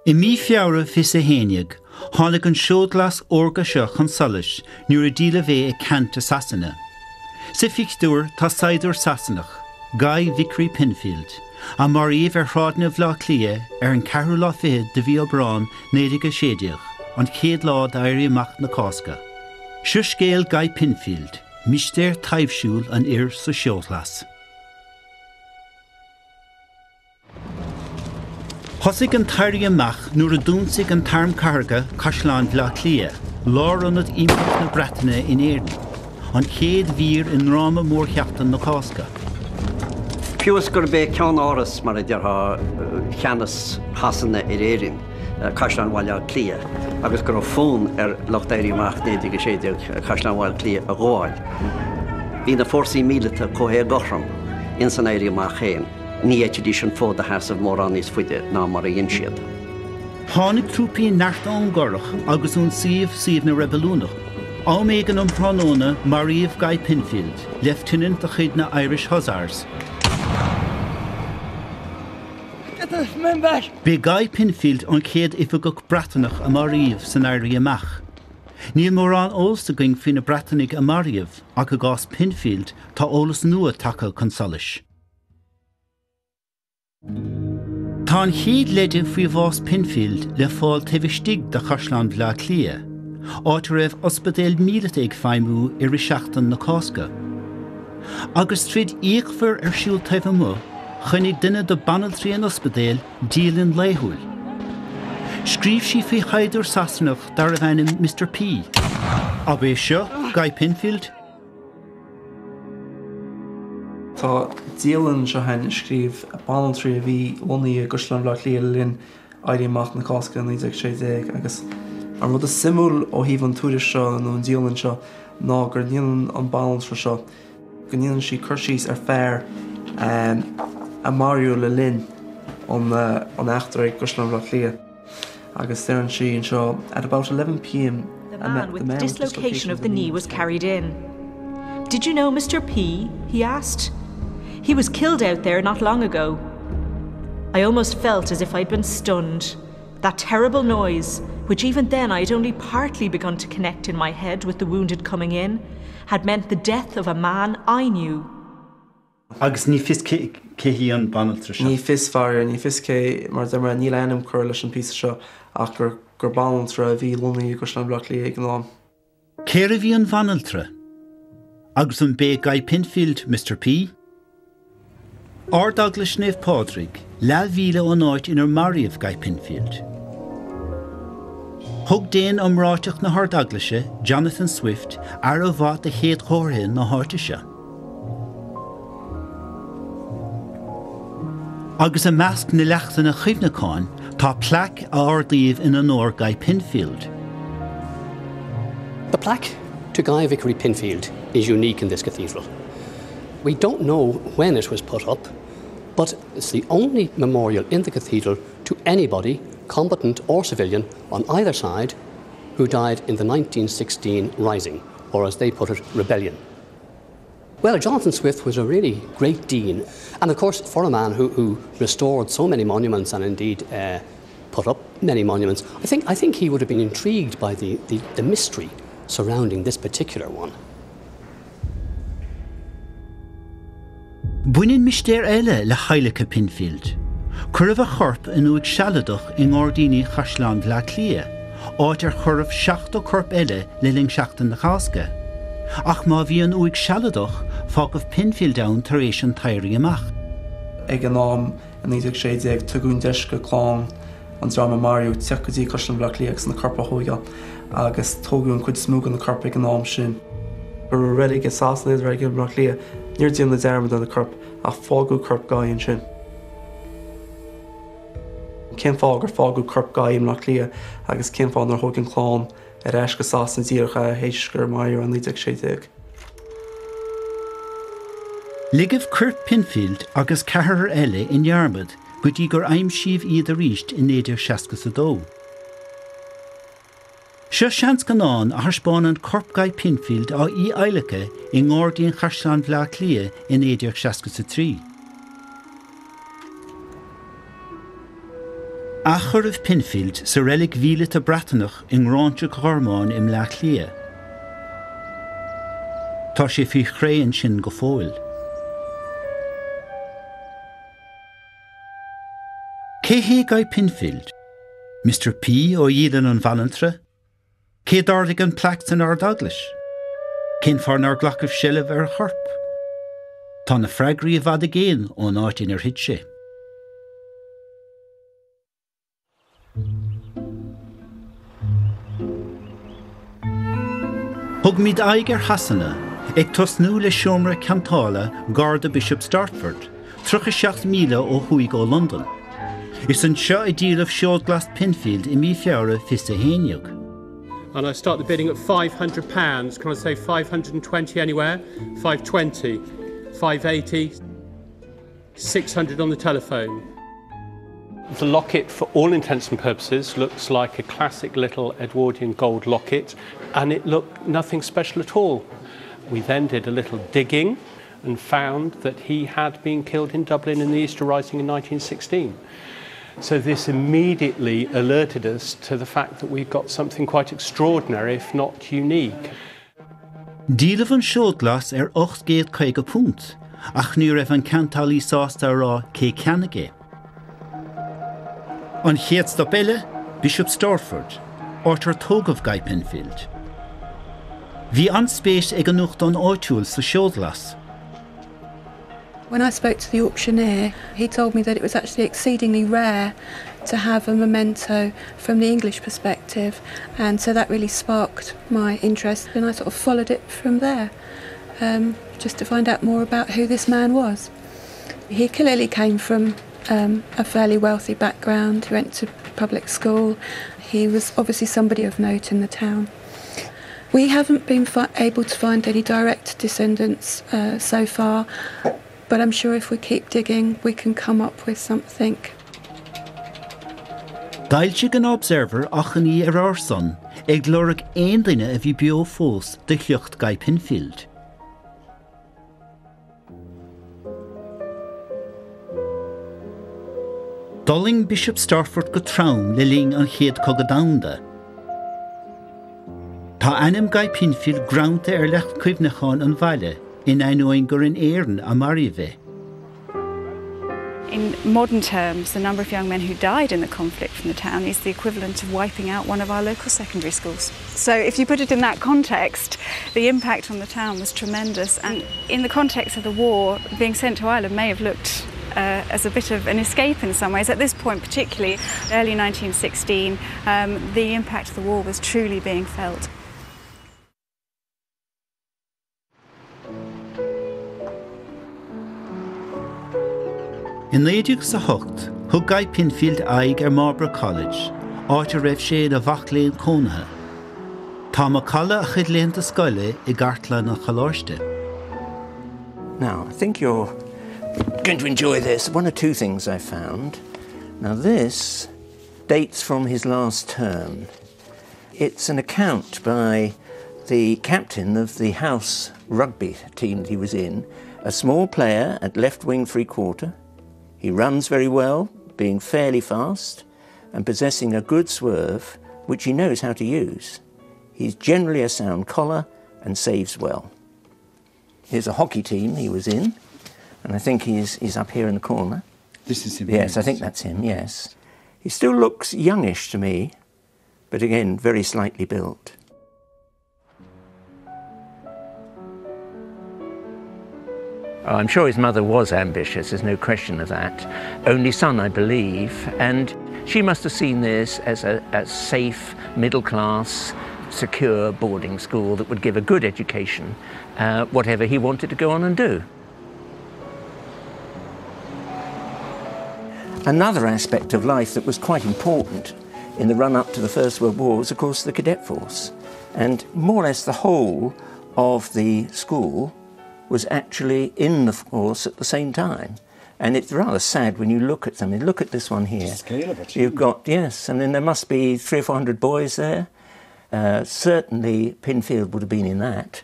I mí Feabhra 2011, tháinig an seod glas órga seo chun solais nuair a díoladh é ag ceant i Sasana. Sa phictiúr tá saighdiúir Sasanach, Guy Vickery Pinfield, a maraíodh ar shráideanna Bhaile Átha Cliath ar an ceathrú lá fichead de mhí Aibreán 1916, an chéad lá d'Éirí Amach na Cásca. Seo scéal Guy Pinfield, mistéir taibhsiúil an fhir sa seodghlas. Thosaigh an tÉirí Amach nuair a d'ionsaigh an tArm Cathartha Caisleán Bhaile Átha Cliath, lárionad Impireacht na Breataine in Éirinn, an chéad mhír i ndráma mór Sheachtain na Cásca. Fiú is gurb é ceann-áras, mar a déarfá, cheannas Shasana ar Éirinn, Caisleán Bhaile Átha Cliath, agus go raibh fonn ar lucht Éirí Amach 1916 Caisleán Bhaile Átha Cliath a ghabháil, bhí na fórsaí míleata chomh héagothrom ins an Éirí Amach féin. Ní fhéadfaidís an fód a sheasamh mórán níos faide ná mar a dhein siad. Tháinig trúpaí nearta ón gCurrach agus ionsaíodh suíomh na reibiliúnach. Am éigin um thráthnóna maraíodh Guy Pinfield, leifteanant de chuid na Irish Hussars. Get the men back! B'é Guy Pinfield an chéad oifigeach Breatanach a maraíodh san Éirí Amach. Níl mórán eolas againn faoi na Breatanaigh a maraíodh ach i gcás Pinfield tá eolas nua tagtha chun solais. Tá an chéad leide faoi bhás Pinfield le fáil taobh istigh de Chaisleán Bhaile Átha Cliath, áit a raibh ospidéal míleata ag feidhmiú i rith Seachtain na Cásca. Agus troid fhíochmhar ar siúl taobh amuigh, choinnigh duine de banaltraí an ospidéil dialann laethúil. Scríobh sí faoi shaighdiúir Sasanach darbh ainm Mister P. Ab é seo Guy Pinfield? Tá dialann anseo againn a scríobh banaltraí a bhí lonnaithe i gCaisleán Bhaile Átha Cliath le linn Éirí Amach na Cásca 1916 agus an rud is suimiúil ó thaobh an tuairisc seo nó an dialann seo ná gur ndéanann an banaltra seo go ndéanann sí cur síos ar fear a maraíodh le linn an eachtra ag gCaisleán Bhaile Átha Cliath. Agus deireann sí anseo, At about 11 pm The man with dislocation of the knee was carried in. Did you know Mr. P? he asked. He was killed out there not long ago. I almost felt as if I'd been stunned. That terrible noise, which even then I had only partly begun to connect in my head with the wounded coming in, had meant the death of a man I knew. Agus ní fios cé hí an banaltra seo. Ní fios, faraor, ní fios cé, mar a deir mé, níl ainm curtha leis an bpíosa seo ach gur gur banaltra a bhí lonnaithe i gCaisleán Bhaile Átha Cliath ag an am. Cérbh í an bhanaltra? Agus an b'é Guy Pinfield Mister P? Ard-Eaglais Naomh Pádraig, leathmhíle ón áit inar maraíodh Guy Pinfield. Thug Déan iomráiteach na hArd-Eaglaise, Jonathan Swift, aire mhaith do shéadchomharthaí na háite seo. Agus i measc na leachtanna cuimhneacháin tá plaic a ardaíodh in onóir Guy Pinfield. The plaque to Guy Vickery Pinfield is unique in this cathedral. We don't know when it was put up, but it's the only memorial in the cathedral to anybody, combatant or civilian, on either side, who died in the 1916 Rising, or as they put it, rebellion. Well, Jonathan Swift was a really great dean, and of course for a man who, who restored so many monuments and indeed uh, put up many monuments, I think, I think he would have been intrigued by the, the, the mystery surrounding this particular one. Baineann mistéir eile le hadhlacadh Pinfield. Cuireadh a chorp in uaigh sealadach i ngairdíní Chaisleán Bhaile Átha Cliath, áit ar cuireadh 70 corp eile le linn Sheachtain na Cásca. Ach má bhí an uaigh sealadach, fágadh Pinfield ann tar éis an t-éirí amach. Ag an am, i 1916, tugadh an deis go clann an dream a maraíodh teacht go dtí Caisleán Bhaile Átha Cliath agus na coirp a thógáil agus tógadh an chuid is mó de na coirp ag an am sin. Go raibh reilig i Sasana i reilig i mBaile Átha Cliath, níor déanadh dearmad ar na coirp ach fágadh corp Guy ansin. Cén fáth gur fágadh corp Guy i mBaile Átha Cliath agus cén fáth nár thóg an chlann ar ais go Sasana díreach é théis gur maraíodh é i 1916? Ligeadh coirp Pinfield agus ceathrar eile i ndearmad go dtí gur aimsíodh iad arís i 1962. Seo seanscannán a thaispeánann corp Guy Pinfield á dhí-adhlacadh i ngairdín Chaisleán Bhaile Átha Cliath i 1963. Athchuireadh Pinfield sa reilig mhíleata Breatanach i nGráinseach Ghormáin i mBleá Cliath. Tá sé faoi chré ansin go fóill. Cé hé Guy Pinfield? Mister P ó dhialann an bhanaltra? Cé d'ardaigh an plaic san Ard-Eaglais? Cén fáth nár glacadh seilbh ar a chorp? Tá na freagraí i bhfad i gcéin ón áit inar thit sé. Tugaimid aghaidh ar Shasana, ag tosnú le seomra ceantála gar do Bishop Stortford, 37 míle ó thuaidh ó Londain. Is anseo a díoladh seod glas Pinfield i mí Feabhra 2011. And I start the bidding at £500. Can I say 520 anywhere? 520, 580, 600 on the telephone. The locket, for all intents and purposes, looks like a classic little Edwardian gold locket, and it looked nothing special at all. We then did a little digging and found that he had been killed in Dublin in the Easter Rising in 1916. So this immediately alerted us to the fact that we've got something quite extraordinary, if not unique. Díoladh an seod glas ar £850, ach ní raibh an ceantálaí sásta a rá cé cheannaigh é. An chéad stop eile, Bishop Stortford, áit ar tógadh Guy Pinfield. Bhí an-spéis ag an nuachtán áitiúil sa seod glas. When I spoke to the auctioneer, he told me that it was actually exceedingly rare to have a memento from the English perspective and so that really sparked my interest and I sort of followed it from there um, just to find out more about who this man was. He clearly came from um, a fairly wealthy background, he went to public school, he was obviously somebody of note in the town. We haven't been able to find any direct descendants uh, so far, but I'm sure if we keep digging, we can come up with something. D'fhoilsigh an Observer achainí ar ár son ag lorg aon duine a bhí beo fós de shliocht Guy Pinfield. D'fhulaing Bishop Stortford go trom le linn an Chéad Chogadh Domhanda. Tá ainm Guy Pinfield greanta ar leacht cuimhneacháin an bhaile in ainneoin gur in Éirinn a maraíodh é. In modern terms, the number of young men who died in the conflict from the town is the equivalent of wiping out one of our local secondary schools. So if you put it in that context, the impact on the town was tremendous. And in the context of the war, being sent to Ireland may have looked uh, as a bit of an escape in some ways. At this point, particularly early 1916, um, the impact of the war was truly being felt. I 1908, thug Guy Pinfield aghaidh ar Marlborough College, áit a raibh sé ina mhac léinn cónaithe. Tá macalla a chuid laethanta scoile i gcartlann an choláiste. Now, I think you're going to enjoy this. One or two things I found. Now, this dates from his last term. It's an account by the captain of the house rugby team that he was in, a small player at left wing three-quarter. He runs very well, being fairly fast and possessing a good swerve, which he knows how to use. He's generally a sound collar and saves well. Here's a hockey team he was in, and I think he's, he's up here in the corner. This is him. Yes, I think that's him, yes. He still looks youngish to me, but again, very slightly built. I'm sure his mother was ambitious, there's no question of that. Only son, I believe, and she must have seen this as a, a safe, middle class, secure boarding school that would give a good education, uh, whatever he wanted to go on and do. Another aspect of life that was quite important in the run-up to the First World War was, of course, the cadet force. And more or less the whole of the school was actually in the force at the same time. And it's rather sad when you look at them. You look at this one here. The scale of it. You've got, yes, I mean, there must be three or 400 boys there. Uh, certainly, Pinfield would have been in that.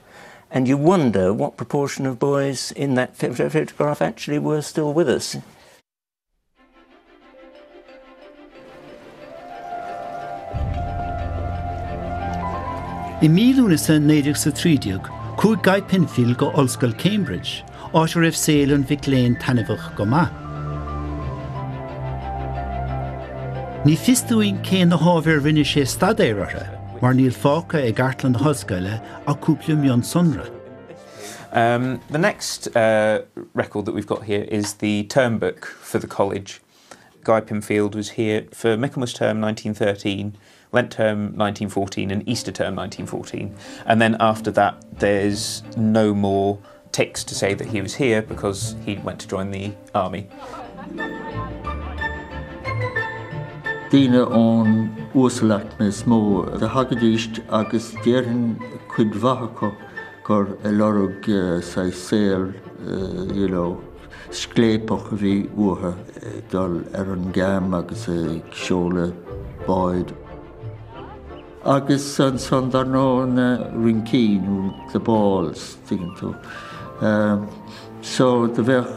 And you wonder what proportion of boys in that photograph actually were still with us. I mí Lúnasa 1913, chuaigh Guy Pinfield go Ollscoil Cambridge, áit a raibh saol an mhic léinn taitneamhach go maith. Ní fios dúinn cé na hábhair a rinne sé staidéar orthu, mar níl fágtha i gcartlann na hollscoile ach cúpla mionsonra. Um, the next uh, record that we've got here is the term book for the college. Guy Pinfield was here for Michaelmas term 1913, Lent term 1914 and Easter term 1914. And then after that, there's no more ticks to say that he was here because he went to join the army. Daoine ón uasalaicme is mó a thagaidís agus déarfainn cuid mhaith acu gur ag lorg saghas saol you know scléipeach a bhí uathu, ag dul ar an gcam agus ag seoladh báid. Agus ansan dar ndóigh na rincí nó the balls, tuigeann tú. So do bheadh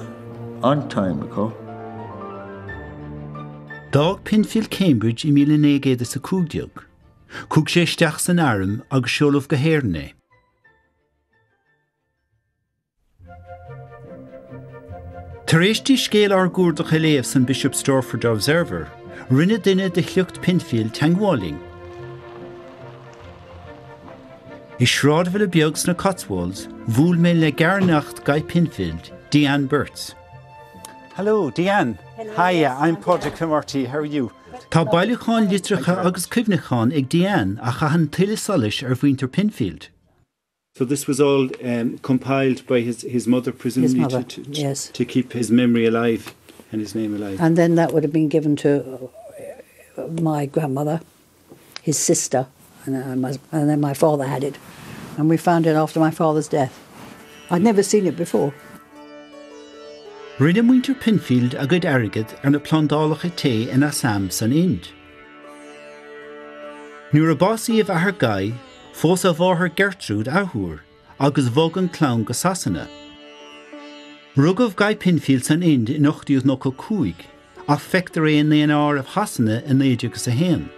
an-time acu. D'fhág Pinfield Cambridge i 1915. Chuaigh sé isteach san arm agus seoladh go hÉirinn é. Tar éis di scéal ár gcuardach a léamh san Bishop Stortford Observer, rinne duine de shliocht Pinfield teagmháil linn. I sráidbhaile beag sna Cotswolds, bhuail mé le garneacht Guy Pinfield, Diane Birts. Hello, Diane. Hello, Hiya, I'm Padraig from RTÉ. How are you? Tá bailiúchán litreacha agus cuimhneachán ag Diane a chaitheann tuilleadh solais ar mhuintir Pinfield. So this was all um, compiled by his, his mother, presumably, his mother, to, to, yes. to keep his memory alive and his name alive. And then that would have been given to uh, my grandmother, his sister, and, uh, my, and then my father had it. And we found it after my father's death. I'd never seen it before. Rinne muintir Pinfield a gcuid airgid ar na plandálacha tae in Assam san Ind. Nuair a básaíodh athair Guy, phós a mháthair Gertrude athuair agus bhog an chlann go Sasana. Rugadh Guy Pinfield san Ind in 1895, ach feictear é i nDaonáireamh Shasana i 1901.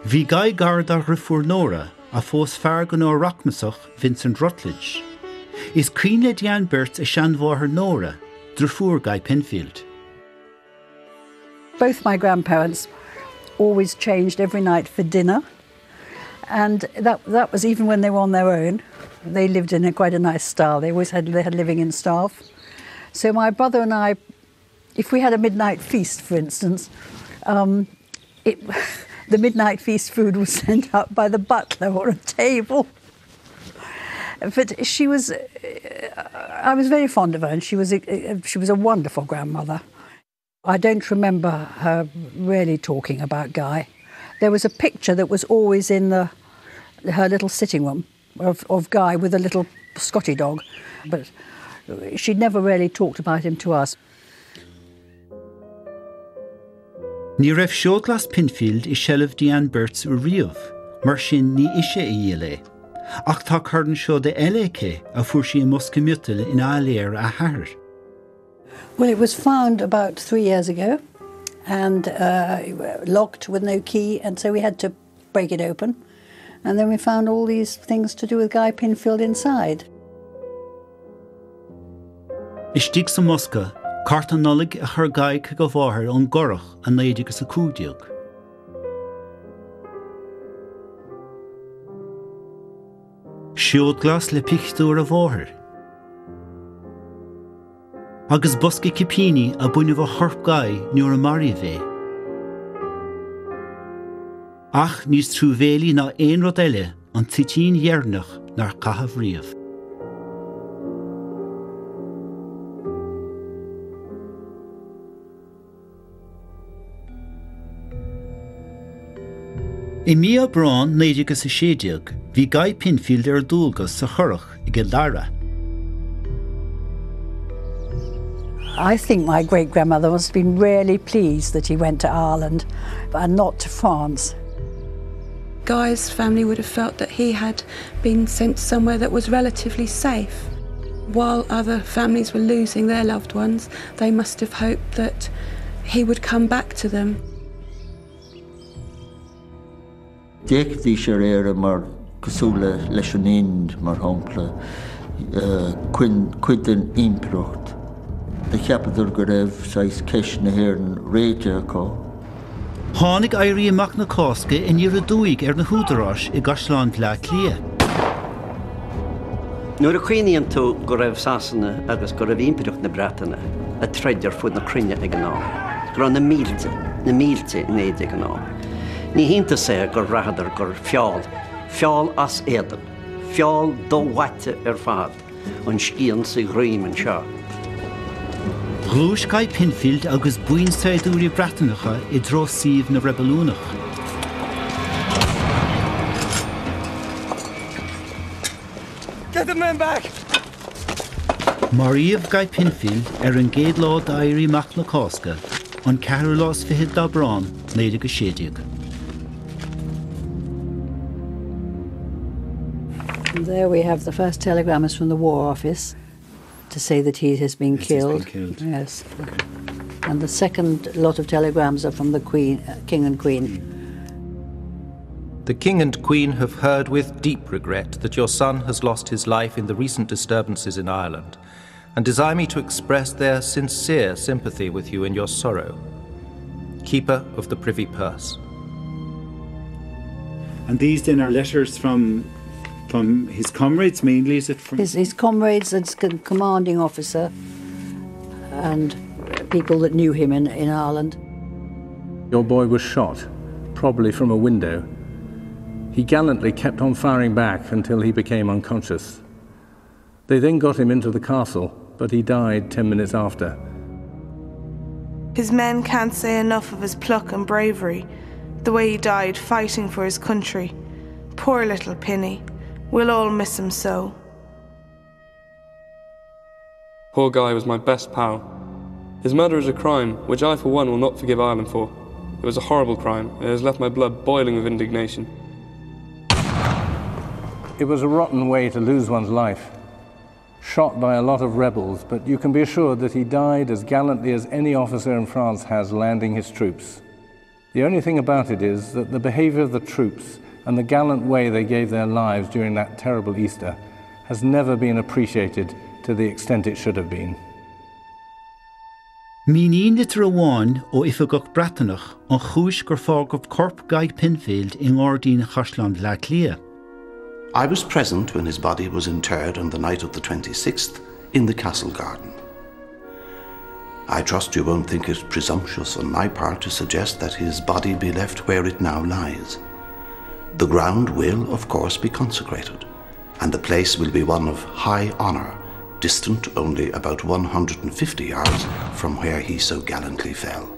Bhí Guy gar dá dhriofúr Nóra, a phós fear gnó rachmasach Vincent Rutledge. Is cuimhin le Diane Birts a seanmháthair Nóra, driofúr Guy Pinfield. Both my grandparents always changed every night for dinner. And that, that was even when they were on their own. They lived in a quite a nice style. They always had, they had living in staff. So my brother and I, if we had a midnight feast, for instance, um, it, the midnight feast food was sent up by the butler or a table. But she was, uh, I was very fond of her, and she was a, she was a wonderful grandmother. I don't remember her really talking about Guy. There was a picture that was always in the, her little sitting room of, of Guy with a little Scotty dog, but she never really talked about him to us. Ní raibh seod glas Pinfield i seilbh Diane Birts riamh, mar sin ní ise a dhíol é. Ach tá carn seoda eile aici a fuair sí i mbosca miotail in áiléar a hathar. Well, it was found about three years ago and uh, locked with no key, and so we had to break it open. And then we found all these things to do with Guy Pinfield inside. Istigh sa mbosca, cárta Nollag a chuir Guy chuig a mháthair ón gCurrach i 1915. Seod glas le pictiúr a mháthar. Agus bosca cipíní a baineadh ó chorp Guy nuair a maraíodh é. Ach níos truamhéalaí ná aon rud eile, an toitín dheireanach nár caitheadh riamh. I mí Aibreáin 1916, bhí Guy Pinfield ar dualgas sa Churrach i gCill Dara. I think my great grandmother must have been really pleased that he went to Ireland and not to France. Guy's family would have felt that he had been sent somewhere that was relatively safe. While other families were losing their loved ones, they must have hoped that he would come back to them. D'fhéachaidís ar Éire mar cosúil le leis an Ind, mar shampla, cuid den impireacht. Do cheapadar go raibh saghas ceist na hÉireann réitithe acu. Tháinig Éirí Amach na Cásca aniar aduaidh ar na húdaráis i gCaisleán Bhaile Átha Cliath. Nuair a chuimhníonn tú go raibh Sasana agus go raibh Impireacht na Breataine ag troid ar fud na cruinne ag an am, go raibh na mílte, na mílte in éide ag an am, ní hiontas é gur bhraitheadar gur feall, feall as éadan, feall do-mhaite ar fad, an scian sa dhroim anseo. Ghluais Guy Pinfield agus buíon saighdiúirí Breatanacha i dtreo suíomh na reibiliúnach. Get the men back! Maraíodh Guy Pinfield ar an gcéad lá d'Éirí Amach na Cásca, an ceathrú lá is fichead d'Aibreán, 1916. And there we have the first telegram is from the War Office to say that he has been killed. Been killed. Yes. Okay. And the second lot of telegrams are from the Queen, uh, King and Queen. The King and Queen have heard with deep regret that your son has lost his life in the recent disturbances in Ireland, and desire me to express their sincere sympathy with you in your sorrow. Keeper of the Privy Purse. And these then are letters from from his comrades mainly, is it? From his, his comrades and commanding officer and people that knew him in, in Ireland. Your boy was shot, probably from a window. He gallantly kept on firing back until he became unconscious. They then got him into the castle, but he died 10 minutes after. His men can't say enough of his pluck and bravery, the way he died fighting for his country. Poor little Pinny. We'll all miss him so. Poor Guy was my best pal. His murder is a crime, which I for one will not forgive Ireland for. It was a horrible crime, and it has left my blood boiling with indignation. It was a rotten way to lose one's life. Shot by a lot of rebels, but you can be assured that he died as gallantly as any officer in France has landing his troops. The only thing about it is that the behavior of the troops and the gallant way they gave their lives during that terrible Easter has never been appreciated to the extent it should have been. Míníonn litir amháin ó oifigeach Breatanach an chúis gur fágadh corp Guy Pinfield i ngairdín Chaisleán Bhaile Átha Cliath. I was present when his body was interred on the night of the 26th in the castle garden. I trust you won't think it presumptuous on my part to suggest that his body be left where it now lies. The ground will, of course, be consecrated, and the place will be one of high honor, distant only about 150 yards from where he so gallantly fell.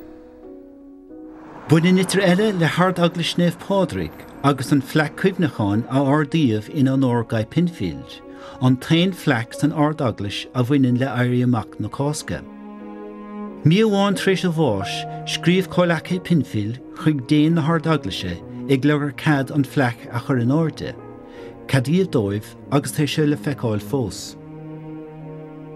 Baineann litir eile le hArd-Eaglais Naomh Pádraig agus an phlaic cuimhneacháin a ardaíodh in onóir Guy Pinfield, an t-aon phlaic san Ard-Eaglais a bhaineann le Éirí Amach na Cásca. Mí amháin tar éis a bháis, scríobh comhleacaithe Pinfield chuig Déan na hArd-Eaglaise ag lorg cead an phlaic a chur in airde. Ceadaíodh dóibh agus tá sé le feiceáil fós.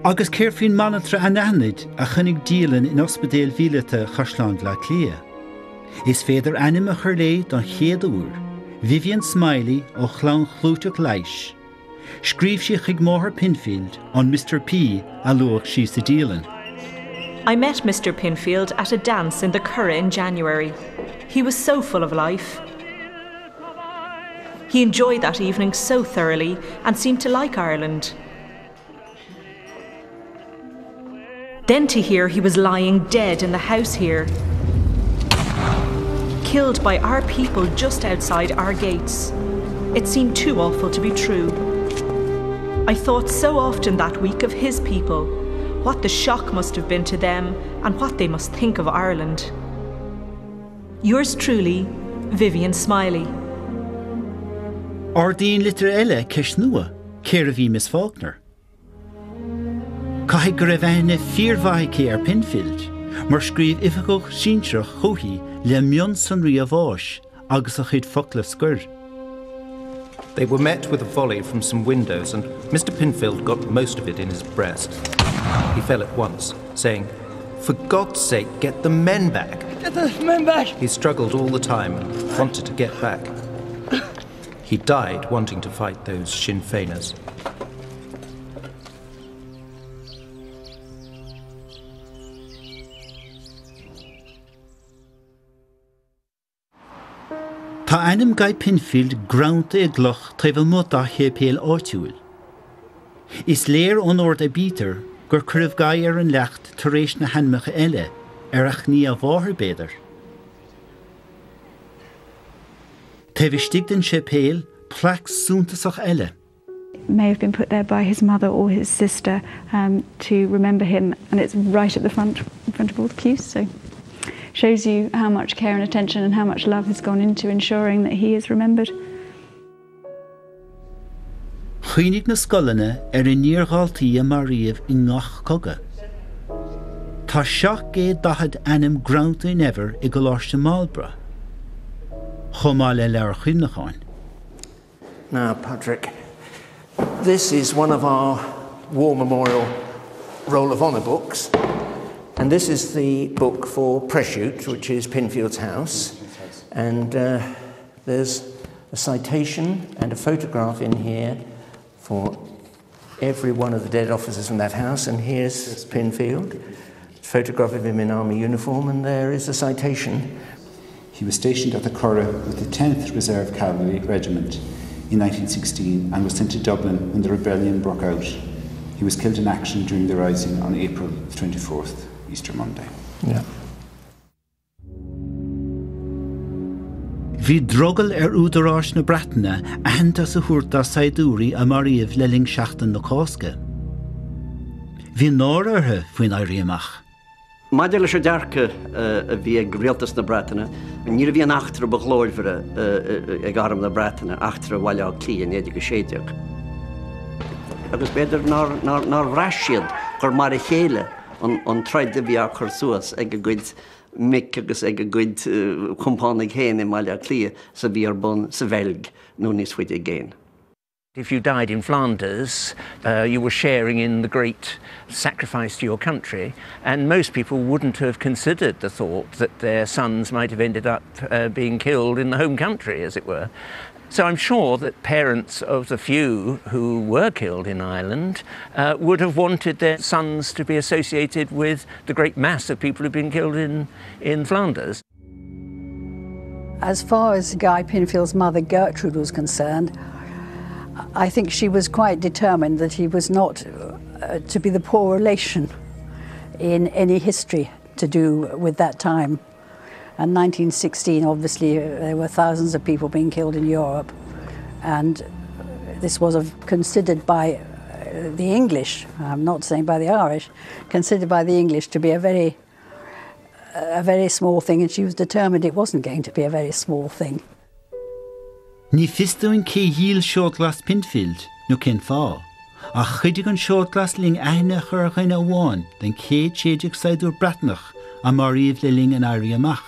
Agus céard faoin mbanaltra anaithnid a choinnigh dialann in Ospidéal Mhíleata Chaisleán Bhaile Átha Cliath? Is féidir ainm a chur léi don chéad uair, Vivian Smiley ó chlann chlúiteach leighis. Scríobh sí chuig máthair Pinfield, an Mr P a luadh sí sa dialann. I met Mr Pinfield at a dance in the Curragh in January. He was so full of life. He enjoyed that evening so thoroughly and seemed to like Ireland. Then to hear he was lying dead in the house here. Killed by our people just outside our gates. It seemed too awful to be true. I thought so often that week of his people, what the shock must have been to them and what they must think of Ireland. Yours truly, Vivian Smiley. Ardaíonn litir eile ceist nua, cérbh í Miss Faulkner? Caithfidh go raibh aithne fíormhaith aici ar Pinfield, mar scríobh oifigeach sinsearach chuici le mionsonraí a bháis agus a chuid focla scoir. They were met with a volley from some windows, and Mr. Pinfield got most of it in his breast. He fell at once, saying, For God's sake, get the men back. Get the men back! He struggled all the time and wanted to get back. He died wanting to fight those Sinn Féiners. Tá ainm Guy Pinfield greanta i gcloch taobh amuigh dá shéipéal áitiúil. Is léir ón ord aibítir gur cuireadh Guy ar an leacht tar éis na hainmneacha eile, ar achainí a mháthar, b'fhéidir. Taobh istigh den séipéal, plaic suntasach eile. may have been put there by his mother or his sister um, to remember him and it's right at the front in front of all the pews so shows you how much care and attention and how much love has gone into ensuring that he is remembered. Chuimhnigh na scoileanna ar a n-iardhaltaí a maraíodh i ngach cogadh. Tá 740 ainm greanta in eibhear i gColáiste Marlborough, chomh maith le leabhair chuimhneacháin. Now, Patrick, this is one of our War Memorial Roll of Honour books. And this is the book for Preshute, which is Pinfield's house. And uh, there's a citation and a photograph in here for every one of the dead officers from that house. And here's Pinfield, photograph of him in army uniform, and there is a citation. He was stationed at the Curragh with the 10th Reserve Cavalry Regiment in 1916 and was sent to Dublin when the rebellion broke out. He was killed in action during the rising on April 24th, Easter Monday. Yeah. Bhí drogall ar údaráis na Breataine aitheantas a thabhairt dá saighdiúirí a maraíodh le linn Seachtain na Cásca. Bhí náire orthu faoin Éirí Amach. Maidir leis an dearcadh a bhí ag rialtas na Breataine, níorbh í an eachtra ba ghlórmhaire ag Arm na Breataine, eachtra Bhaile Átha Cliath i 1916. Agus b'fhéidir nár bhraith siad gur mar a chéile an troid a bhí á cur suas ag a gcuid mic agus ag a gcuid compánaigh féin i mBaile Átha Cliath is a bhí ar bun sa Bheilg nó níos faide i gcéin. If you died in Flanders, uh, you were sharing in the great sacrifice to your country, and most people wouldn't have considered the thought that their sons might have ended up uh, being killed in the home country, as it were. So I'm sure that parents of the few who were killed in Ireland uh, would have wanted their sons to be associated with the great mass of people who've been killed in, in Flanders. As far as Guy Pinfield's mother Gertrude was concerned, I think she was quite determined that he was not uh, to be the poor relation in any history to do with that time. And 1916, obviously, uh, there were thousands of people being killed in Europe. And this was considered by uh, the English, I'm not saying by the Irish, considered by the English to be a very a very small thing and she was determined it wasn't going to be a very small thing. Ní fios dúinn cé dhíol Seod Glas Pinfield nó cén fáth, ach chuidigh an Seod Glas linn aithne a chur ar dhuine amháin den 116 saighdiúir Breatnach a maraíodh le linn an Éirí Amach.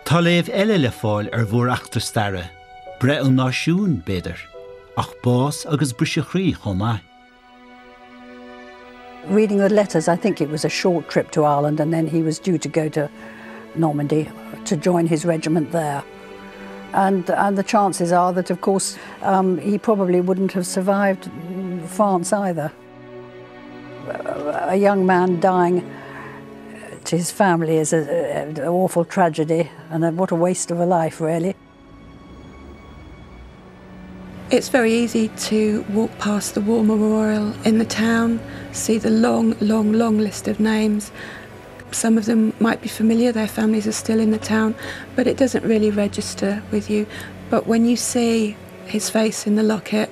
Tá léamh eile le fáil ar mhóreachtra staire, breith an náisiúin, b'fhéidir, ach bás agus briseadh croí chomh maith. Reading the letters, I think it was a short trip to Ireland and then he was due to go to Normandy to join his regiment there. And, and the chances are that, of course, um, he probably wouldn't have survived France either. A young man dying to his family is an awful tragedy and a, what a waste of a life, really. It's very easy to walk past the war memorial in the town, see the long, long, long list of names. Some of them might be familiar, their families are still in the town, but it doesn't really register with you. But when you see his face in the locket,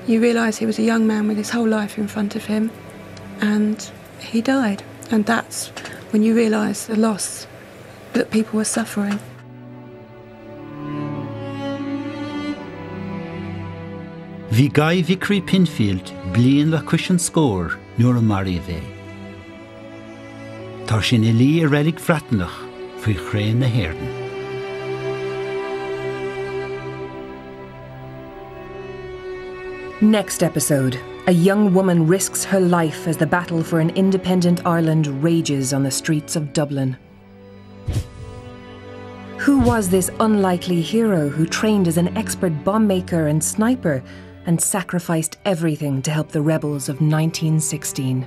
you realise he was a young man with his whole life in front of him, and he died. And that's when you realise the loss that people were suffering. Bhí Guy Vickery Pinfield bliain le cois an scóir nuair a maraíodh é. Tá sé ina luí i reilig Bhreatnach faoi chré na hÉireann. Next episode, a young woman risks her life as the battle for an independent Ireland rages on the streets of Dublin. Who was this unlikely hero who trained as an expert bomb maker and sniper and sacrificed everything to help the rebels of 1916?